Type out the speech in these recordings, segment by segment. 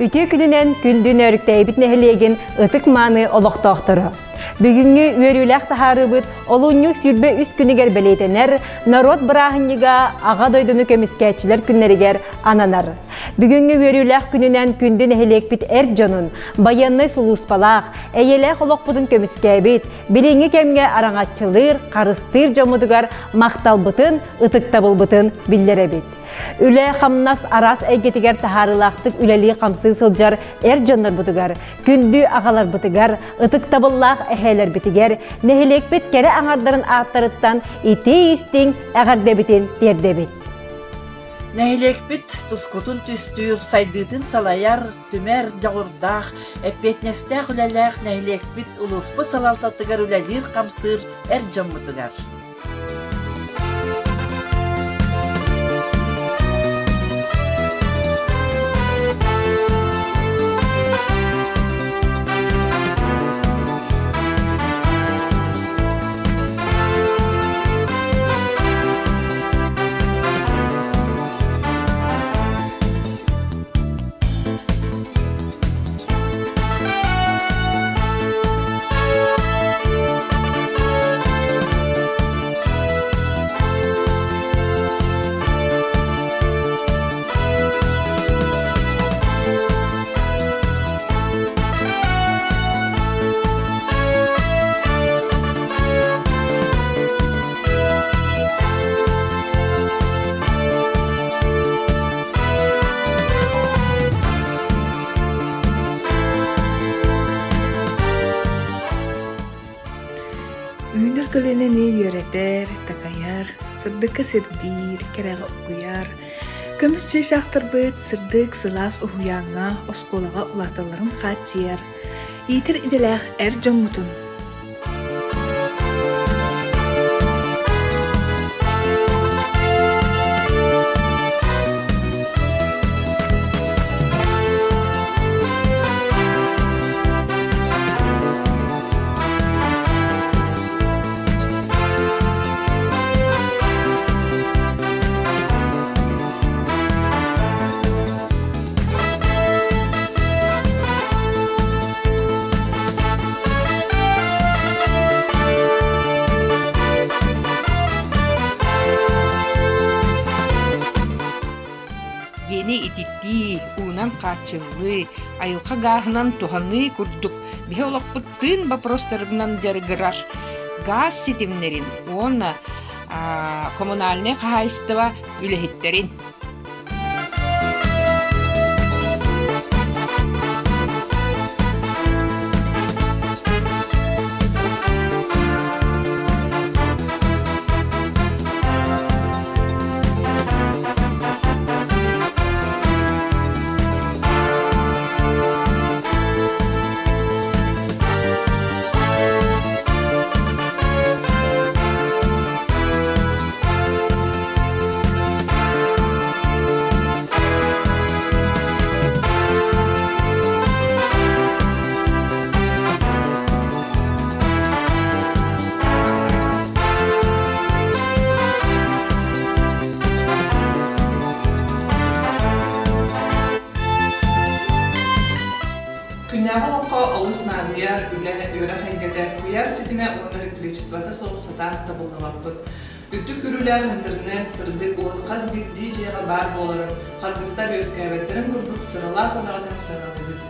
Үтүө күнүнэн күндү Нөөрүктээйбит нэһилиэгин ытык-мааны олохтоохторо. Бүгүҥҥү үөрүүлээх таһаарыыбыт олунньу 23 күнүгэр бэлиэтэнэр норуот бырааһынньыга Аҕа дойдуну көмүскээччилэр күннэригэр ананар. Бүгүҥҥү үөрүүлээх күнүнэн күндү нэһилиэкпит эр дьонун, байыаннай сулууспалаах, эйэлээх олохпутун көмүскээбит, билиҥҥи кэмҥэ араҥаччылыыр, харыстыыр дьоммутугар махталбытын, ытыктабылбытын биллэрэбит. Үлэ-хамнас араас эйгэтигэр таһаарыылаахтык үлэлии-хамсыы сылдьар эр дьоннорбутугар, күндү аҕаларбытыгар, ытыктабыллаах эһээлэрбитигэр, нэһилиэкпит кэрэ аҥардарын ааттарыттан итии-истиҥ эҕэрдэбитин тиэрдэбит. Нэһилиэкпит тускутун түстүүр, сайдыытын салайар, түмэр дьоҕурдаах, эппиэтинэстээх үлэлээх нэһилиэкпит улууспут салалтатыгар үлэлиир-хамсыыр эр дьоммутугар. Үүнэр көлүөнэни үөрэтэр, такайар, сырдыкка сирдиир, кэрэҕэ угуйар, көмүс чыычаахтарбыт сырдык сылаас уһуйааҥҥа, оскуолаҕа улааталларын хааччыйар, иитэр идэлээх эр дьоммутун Дьиэни ититии, уунан хааччыллыы, айылҕа гааһынан туһаныы курдук биһи олохпут тыын боппуруостарынан дьарыгырар гаас ситимнэрин уонна коммунальнай хаһаайыстыба үлэһиттэрин. Күннээҕи олоххо олус наадыйар үлэ, үөрэх эйгэтэ, куйаар ситимэ уонна электричествота суох сатаан табыллыбаппыт. Үрдүк көрүүлээх интернет, сырдык уот хас биирдии дьиэҕэ баар буоларын, харгыстар үөскээбэттэрин курдук сыралаах үлэҕитин сыаналыыбыт.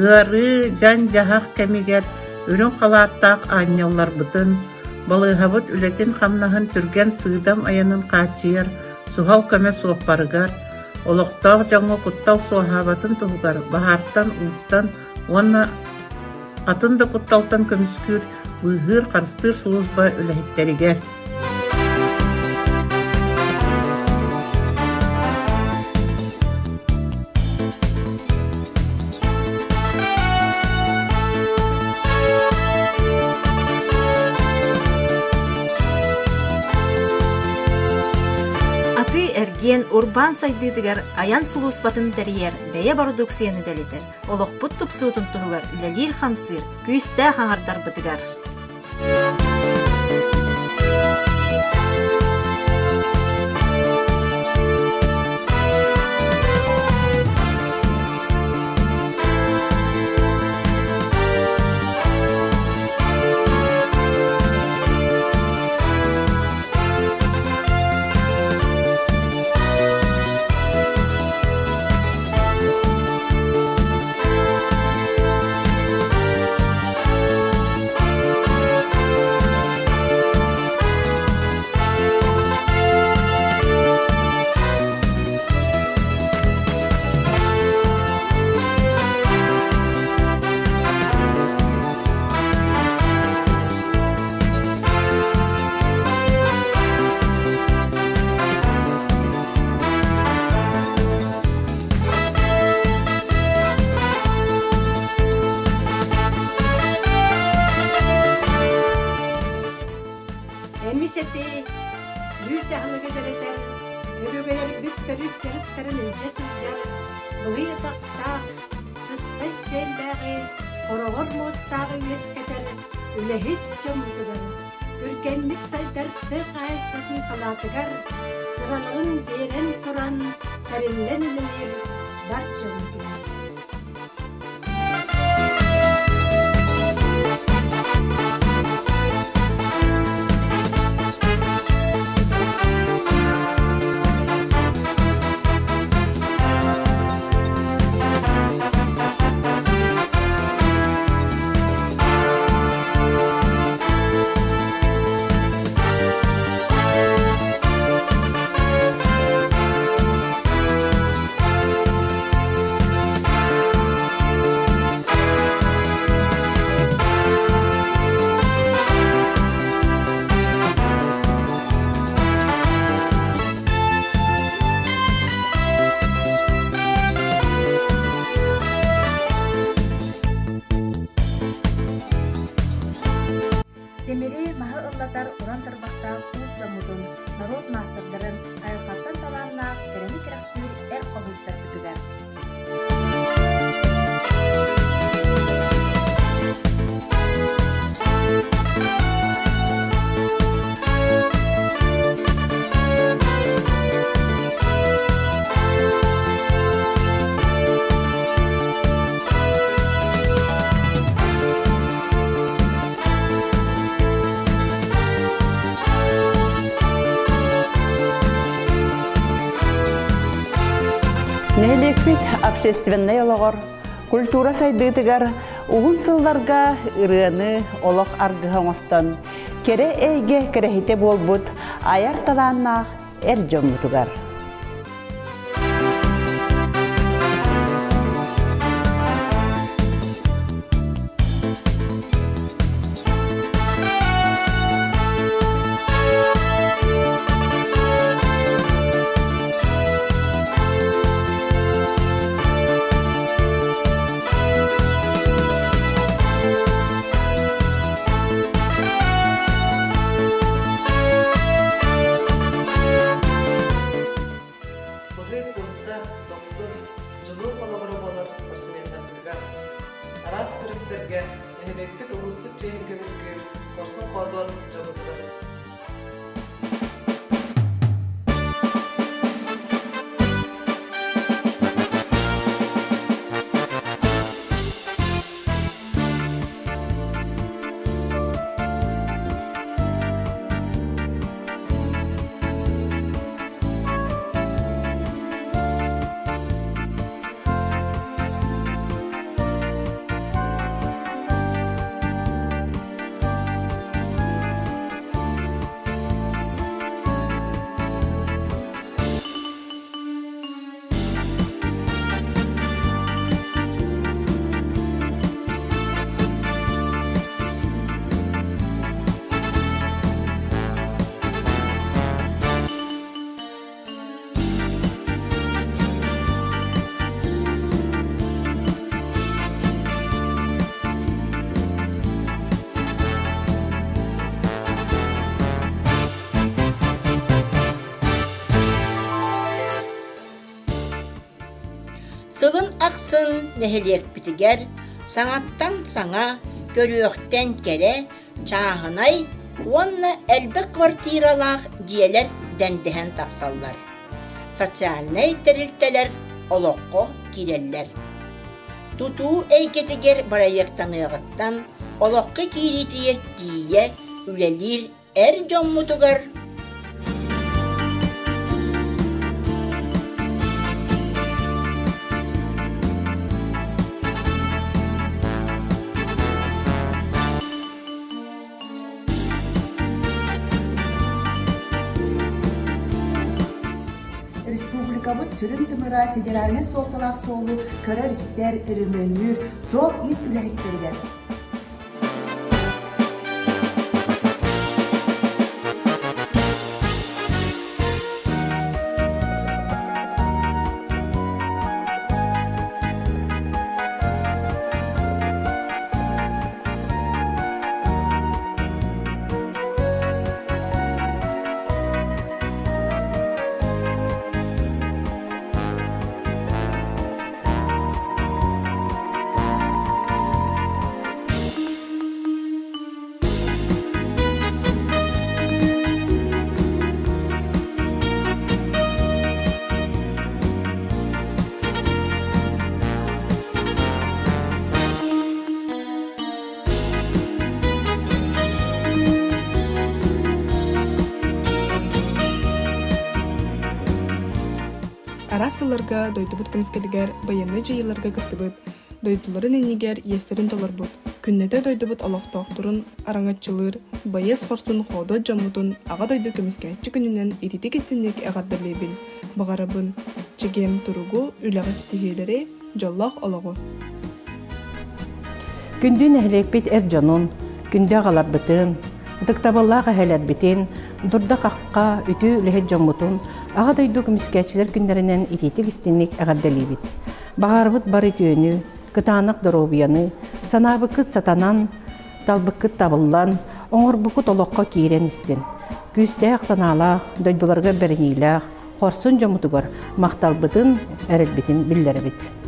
Ыарыы, дьаҥ-дьаһах кэмигэр үрүҥ халааттаах аанньалларбытын, балыыһабыт үлэтин-хамнаһын түргэн сыыдам айанын хааччыйар суһал көмө суоппарыгар, олохтоох дьоҥҥо куттал суоһаабатын туһугар баһаартан, ууттан уонна атын да кутталтан көмүскүүр быыһыыр-харыстыыр сулууспа үлэһиттэригэр. Эргиэн урбаан сайдыытыгар айан сулууспатын тэрийэр бэйэ бородууксуйаны дэлитэр, олохпут тупсуутун туһугар үлэлиир-хамсыыр күүстээх аҥардарбытыгар. Эмис эти үүт аһылыгы дэлэтэр, өбүгэлэрбит төрүт дьарыктарын илдьэ сылдьар быһый атахтаах, сыспай сиэллээҕи, хороҕор муостааҕы үөскэтэр үлэһит дьоммутугар түргэнник сайдар тыа хаһаайыстыбатын салаатыгар сыраларын биэрэн туран тэриллэн үлэлиир бар дьоммутугар. Тимири маһы ыллатар уран тарбахтаах уус дьоммутун, норуот маастардарын, айылҕаттан талааннаах кэрэни кэрэхсиир эр хоһууттарбытыгар. Нэһилиэкпит общественнай олоҕор, культура сайдыытыгар уһун сылларга ырыаны олох аргыһа оҥостон, кэрэ эйгэ кэрэһитэ буолбут айар талааннаах эр дьоммутугар. Быһый сымса, дохсун, дьулуур холобура буолар спортсменнарбытыгар, араас күрэстэргэ нэһилиэкпит улууспут чиэһин көмүскүүр хорсун-хоодуот дьоммутугар. Сылын ахсын нэһилиэкпитигэр саҥаттан саҥа, көрүөхтэн кэрэ, чааһынай уонна элбэх квартиралаах дьиэлэр дэндэһэн тахсаллар. Социальнай тэрилтэлэр олоххо киирэллэр. Тутуу эйгэтигэр бырайыактаныаҕыттан олоххо киириитигэр тиийэ үлэлиир эр дьоммутугар Республикабыт сүрүн тымыра федеральнай суолталаах суолу көрөр-истэр, өрөмүөннүүр суол-иис үлэһиттэригэр Араас сылларга дойдубут көмүскэлигэр байыаннай дьайыыларга кыттыбыт, дойдуларын иннигэр иэстэрин толорбут, күннэтэ дойдубут олохтоохторун араҥаччылыыр байыас хорсун хоодуот дьоммутун Аҕа дойду көмүскээччи күнүнэн ититик истиҥник эҕэрдэлиибин, баҕарабын чэгиэн туругу, үлэҕэ ситиһиилэри, дьоллоох олоҕу! Күндү нэһилиэкпит эр дьонун, күндү аҕаларбытын, ытыктабыллаах эһэлэрбитин, дурда-хахха, үтүө үлэһит дьоммутун Аҕа дойду көмүскээччилэр күннэринэн итиитик-истиҥник эҕэрдэлиибит. Баҕарбыт бары үтүөнү, кытаанах доруобуйаны, санаабыккыт сатанан, талбыккыт табыллан, оҥорбуккут олоххо киирэн истин. Күүстээх санаалаах, дойдуларыгар бэриниилээх, хорсун дьоммутугар махталбытын, эрэлбитин биллэрэбит.